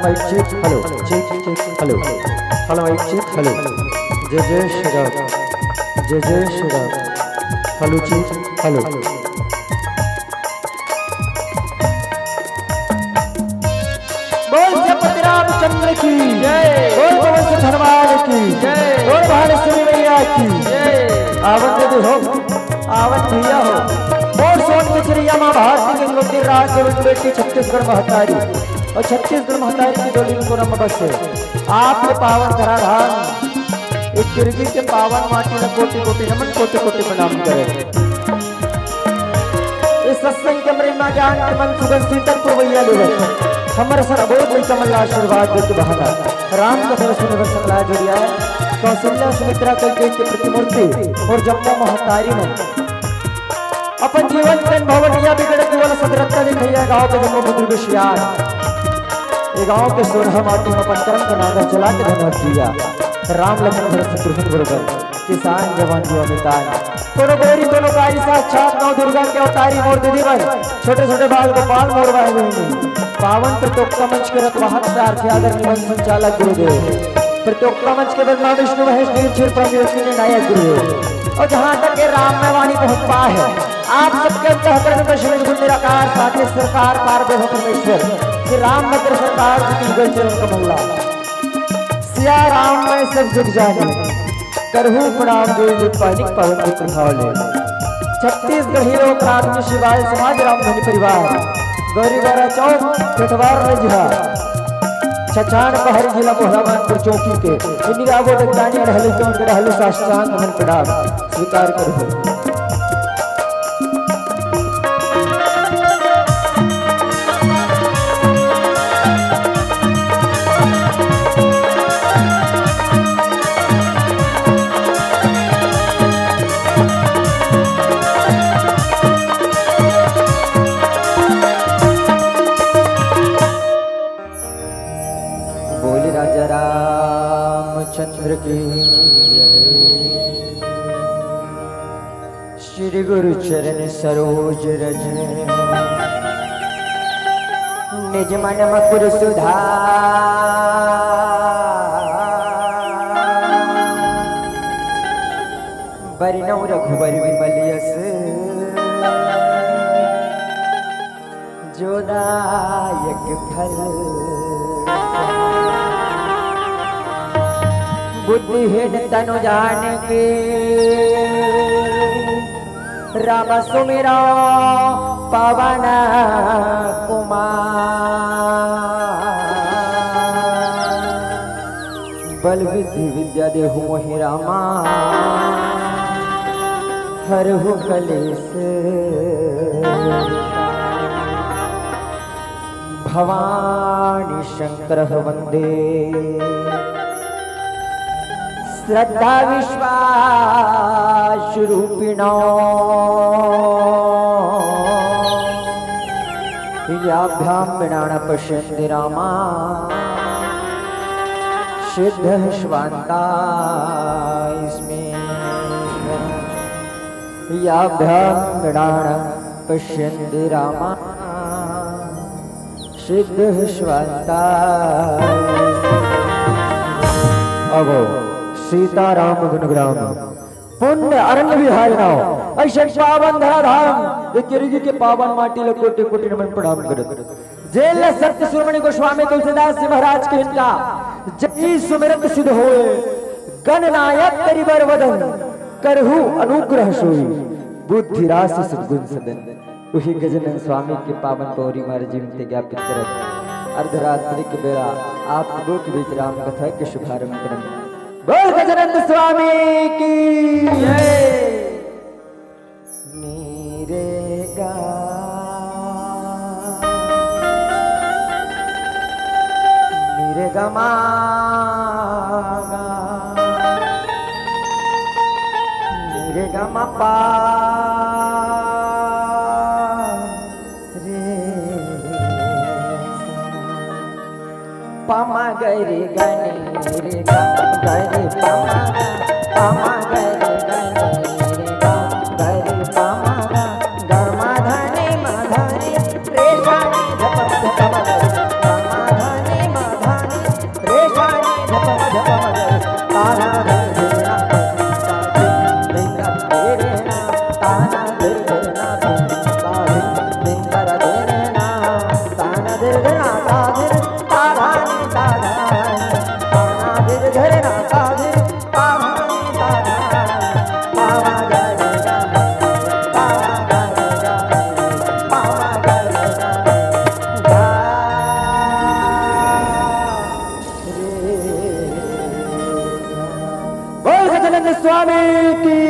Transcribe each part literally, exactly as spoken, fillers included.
Mic check, hello, check, check, hello. Hello, mic check, hello. जय जय श्री राम, जय जय Shri Ram. Hello, check, hello. बोल जयपति रामचंद्र की जय। बोल पवन सुत हनुमान की जय। बोल भालेश्वरी मैया की जय। आवत दे हो, आवत भैया हो। बोल सोन के चिड़िया माँ भारती के लोग राज के बेटी छत्तीसगढ़ महतारी। अउ छत्तीसगढ़ महतारी के डोली में कोना म बसे आप ये पावन धराधाम, एक गिरगिट के पावन माटी ला कोटि कोटि नमन, कोटि कोटि प्रणाम करे। इस सत्संग के महिमा ज्ञान के मन सुगंध शीतल पुरवैया लेवत हमर सर अबोध लइका मन ला आशीर्वाद देके बहाना राम कथा सुने बर संग ला जुड़िया है। कौशल्या सुमित्रा कइके के प्रतिमूर्ति अउ जम्मो महतारी मन अपन जीवन के अनुभवनिया बिगड़त युवा ला सदरत्ता दिखैया गाँव के जम्मो बुजुर्ग सियान। ये गाँव के सोनहा माटी में अपन कर्म का नागर चला के धनवत जिया। राम लखन भरत शत्रुघ्न बरोबर किसान जवान युवा मितान। कोनो गोरी कोनो कारी साक्षात नौ दुर्गा के अवतारी मोर दीदी बन। छोटे छोटे बाल गोपाल मोर भाई बहिनी। पावन प्रतियोगिता मंच के रखवाहक सारथी आदरणीय मंच संचालक गुरुदेव। प्रतियोगिता मंच के ब्रह्मा विष्णु महेश नील क्षीर परम ज्योति निर्णायक गुरुदेव। अउ जहाँ तक ये राम में वाणी पहुँच पाए है, आप सबके अंतःकरण में श्री गुरु निराकार साचे सरकार पार ब्रह्म परमेश्वर श्री रामभद्र सरकार जी के युगल चरण कमल ला। सिया राम में सब जुग जानी, करहु प्रणाम जोई जुग पानी पवन के प्रभाव ले। छत्तीसगढ़ी लोक रागनी शिवाय समाज रामधनी परिवार, गौरी बारा चौक, ठेठवार में जिहा, छछान पहाड़ी जिला मोहला मानपुर चौकी के, इन्हीं रागो वैज्ञानिक रहलु, क्योंकि रहलु साष्टांग नमन प्रणाम स्वीकार करहु। बोल राजा रामचंद्र की जय। श्री गुरु चरण सरोज रज निज मन मकुर सुधार। बरनउँ रघुबर विमल यस जो दायक फल। बुद्धिहीन तनु जान के राम सुमिरउँ पवन कुमार। बल बुद्धि विद्या देहु मोहि रामा, हरहु कलेस भवानी शंकर वंदे श्रद्धा विश्वास रूपिणो। याभ्यां विना न पश्यन्ति रामा सिद्धः स्वान्ता इमे। याभ्यां विना न पश्यन्ति रामा सिद्धः स्वान्ता। अगो सीताराम गुणग्राम पुण्य अरण्य बिहारी नाव अइसे पावन धराधाम, ये किरगी के पावन माटी ल कोटि कोटि नमन प्रणाम करत। जेन ल संत शिरोमणि गोस्वामी तुलसीदास जी महाराज के इनका जय सुमिरत सिद्ध होय, गणनायक करि बर वदन, करहु अनुग्रह सोई, बुद्धि राशि सद्गुण सदन। उही गजानंद स्वामी के पावन पौरी मार जीवन ते ज्ञापित करत अर्धरात्रि के बेला आप सबो के बीच राम कथा के शुभारंभ करन। बोल गजानंद स्वामी की जय। नी रे गा, नी रे गा मा गा, नी रे गा मा पा रे सा। पमा गरी गनी रे गा, गरी पमा गा, पमा गरी गनी रे गा, गरी पमा गा, गा मा धा नी मा धा नी, रे सा नी ध प ध प म ग री, गा मा धा नी मा स्वामी की।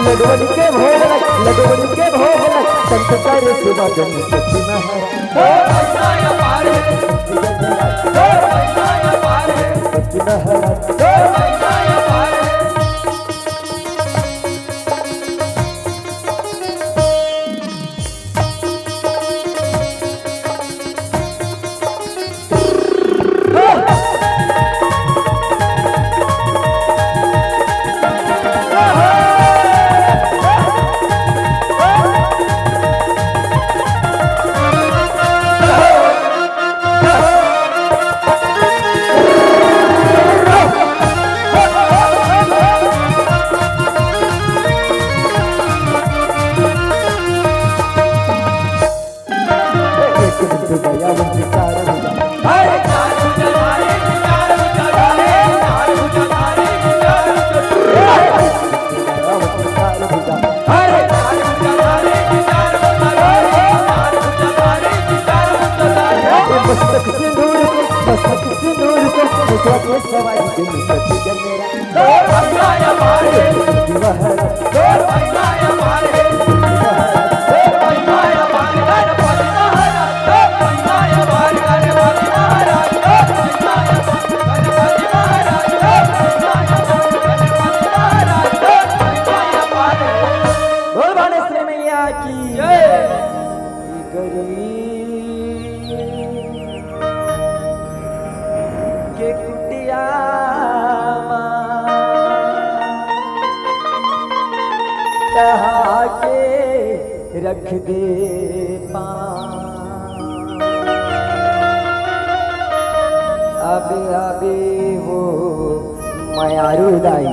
लडवन के भोग लग, लडवन के भोग लग, संत करे सेवा जन सखी महाराज। सखी महाराज। बोल बालेश्वरी मैया की जय। गरीब के कुटिया मा टहा के रख दे पाँव। अबे अबे वो मयारू दाई,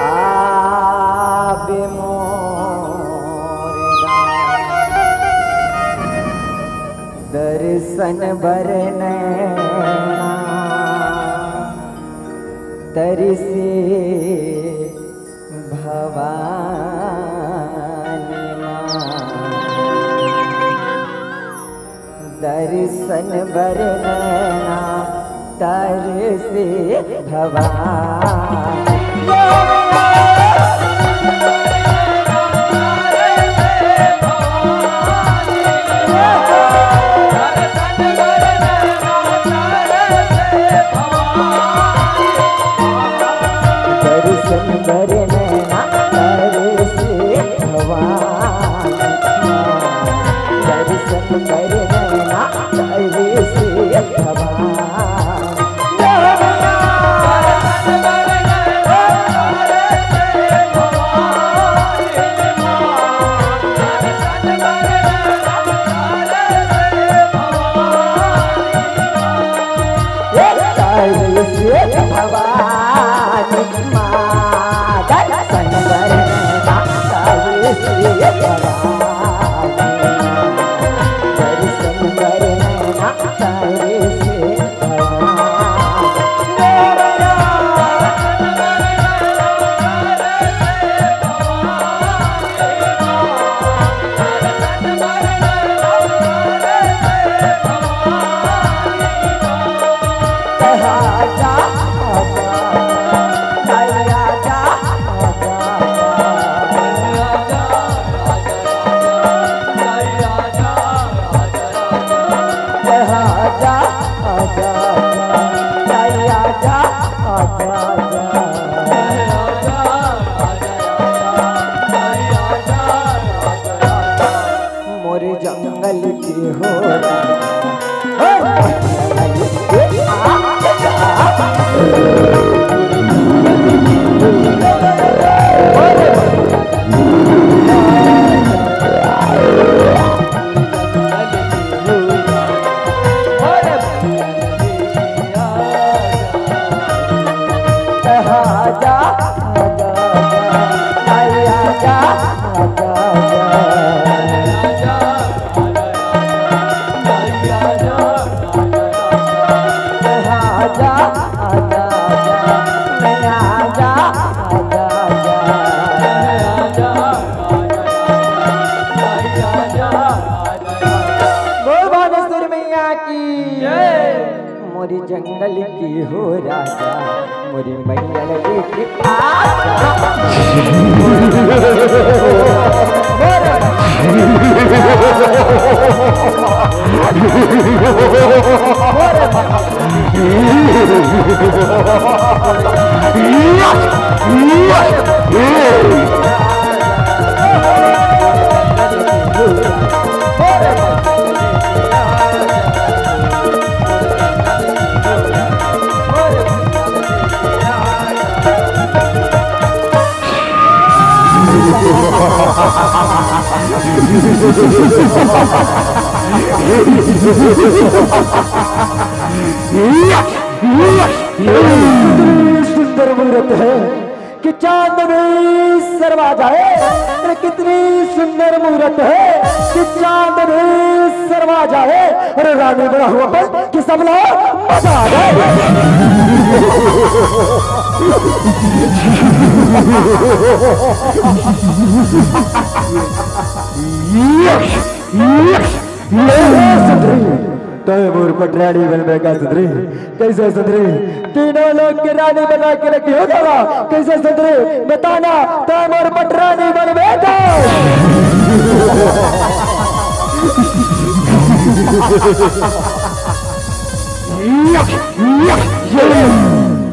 आबे मोर गाँव। दर्शन बर नैना तरसे भवानी माँ। दर्शन बर नैना तरसे भवानी। दर्शन बर नैना तरसे भवानी, दर्शन बर नैना तरसे भवानी। भवानी। आजा, आजा, आजा, आजा, आजा, आजा। आजा, आजा, आजा, आजा, आजा, आजा। बोल बानेश्वर मैया की जय। मोरी जंगल की हो राजा, मोरी मैया लगी की आजा। कितनी सुंदर मूरत है कि चांद भी शर्मा जाए। अरे कितनी सुंदर मूरत है कि चांद भी शर्मा जाए। अरे रानी बना हुआ पर कि सब लोग मजा आ जाए। ए सुंदरी, तय मोर पटरानी बनबे का सुंदरी? कैसे सुंदरी? तीनों लोग के रानी बना के रखी हो दादा। कैसे सुंदरी? बताना, तय मोर पटरानी बनबे का?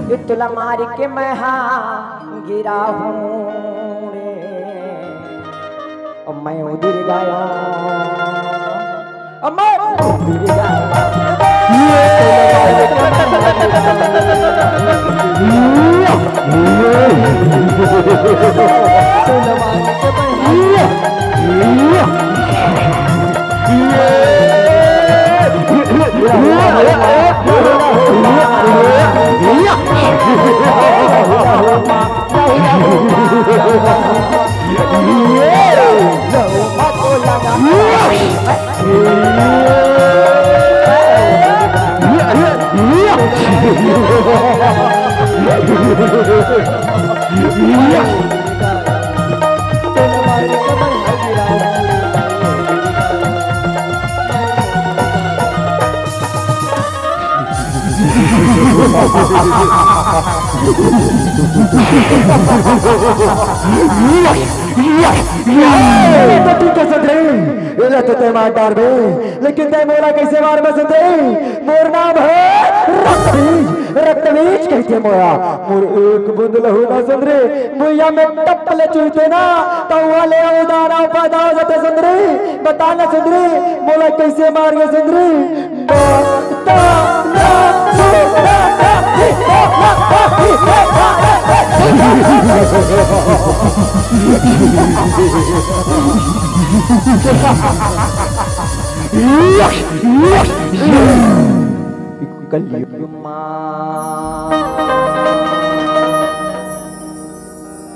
ये तोला मार के मैं हाँ गिरा हूँ रे। अब मैं उधिर गया, अब मैं उधिर गया। ये तो ठीक है सुंदरी, एला तो तय मार डारबे, लेकिन तय मोला कैसे मारबे सुंदरी? मोर नाम है रक्तबीज, रक्तबीज कहते मोला। मोर एक बूंद लहू ना सुंदरी भुइया में टप ले चुहते ना, तो वाले उदाना पैदा हो जाते सुंदरी। बता ना सुंदरी, मोला कैसे मारबे सुंदरी? कलयुग मा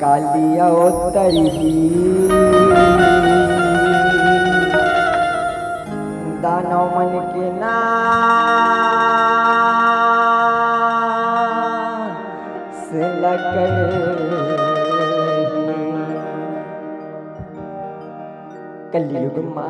काली अवतरही। दानव मन के नाश ल करही। कलयुग मा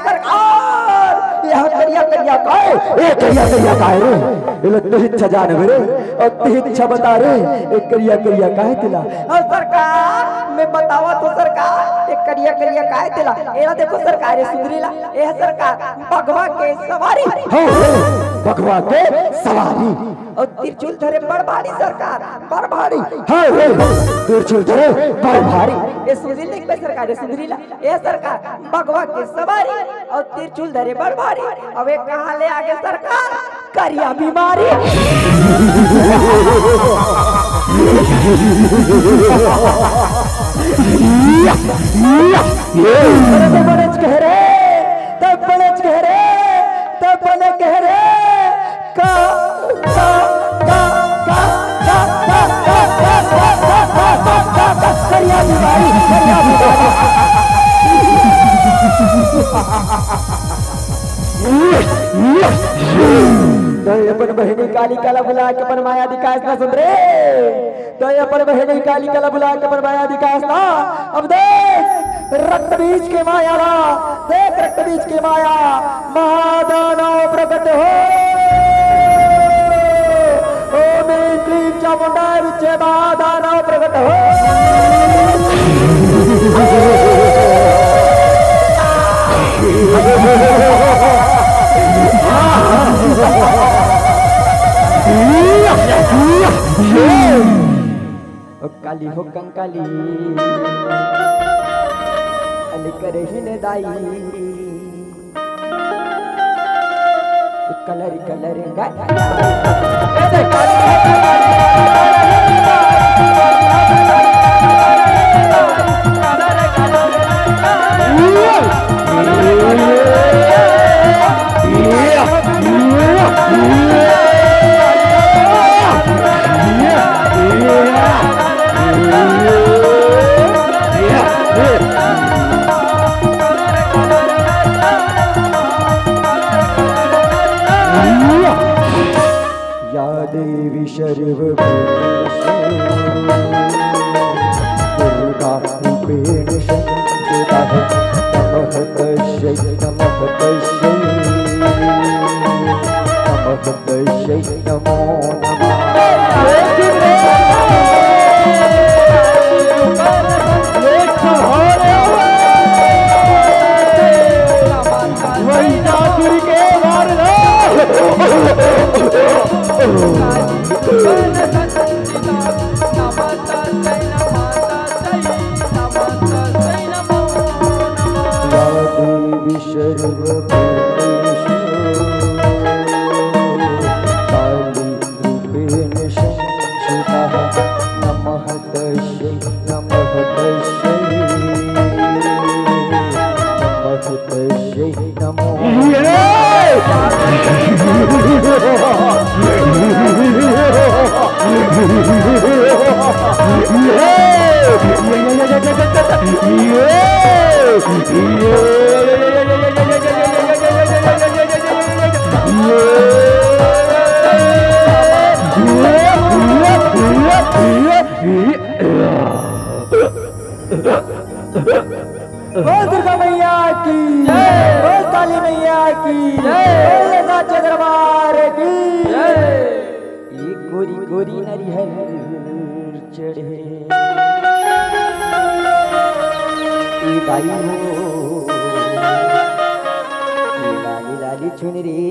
सरकार, ये करिया करिया काय? ए करिया करिया काय रे? एला तिहिच्छा जानबे रे, अउ तिहिच्छा बता रे, ए करिया करिया काय तेला? अउ सरकार, मैं बतावत हों सरकार, ए करिया करिया काय तेला? एला देखो सरकार, ए सुंदरी ला, ए सरकार, बघवा के सवारी। हाँ, हाँ, बघवा के सवारी। अउ तिरछुल धरे बड़ भारी सरकार, बड़ भारी। हाँ, हाँ, तिरछुल धरे बड़ भारी। ए सुंदरी देख बे सरकार, ए सुंदरी ला, ए सरकार, बघवा के सवारी, अउ तिरछुल धरे बड़ भारी। अब ए कहाँ ले आगे सरकार, करिया बीमारी। अरे तो बड़े गहरे, तो बड़े गहरे, तो बड़े गहरे। का, का, का, का, का, करिया बीमारी, करिया बीमारी। तो अपन बहिनी कालिका ला बुला के अपन माया दिखास ना सुंदरी। तो अपन बहिनी कालिका ला बुला के अपन माया दिखास ना। अब देख रक्त बीज के माया ला, देख रक्त बीज के माया, महादानव प्रकट हो। ओम ह्रीं क्लीं चामुंडाय विद्महे महादानव प्रकट हो। ओ काली हो कंकाली, अली करही ने दाई। कलर कलर या देवी सर्वभूतेषु दुर्गा रूपेण संस्थिता। नमः तस्यै नमः तस्यै नमः तस्यै नमो नमः। महिषासुर के मार दो। या देवी सर्वभूतेषु काली रूपेण संस्थिता। नमः तस्यै नमः तस्यै नमः तस्यै नमो। बोल दुर्गा मैया की जय। बोल काली मैया की जय। बोल साचे दरबार की जय। ये गोरी गोरी नरिहर चढ़े ए बाई हो, ये लाली लाली चुनरी।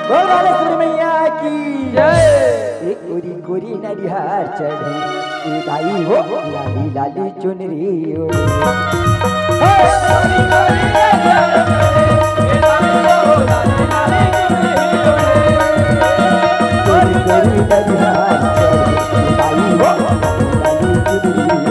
बोल बालेश्वरी मैया की जय। ए गोरी गोरी नरिहर चढ़े ए दाई हो, लाली लाली चुनरी ओढ़े। गोरी गोरी नरिहर चढ़े ए दाई हो, लाली लाली चुनरी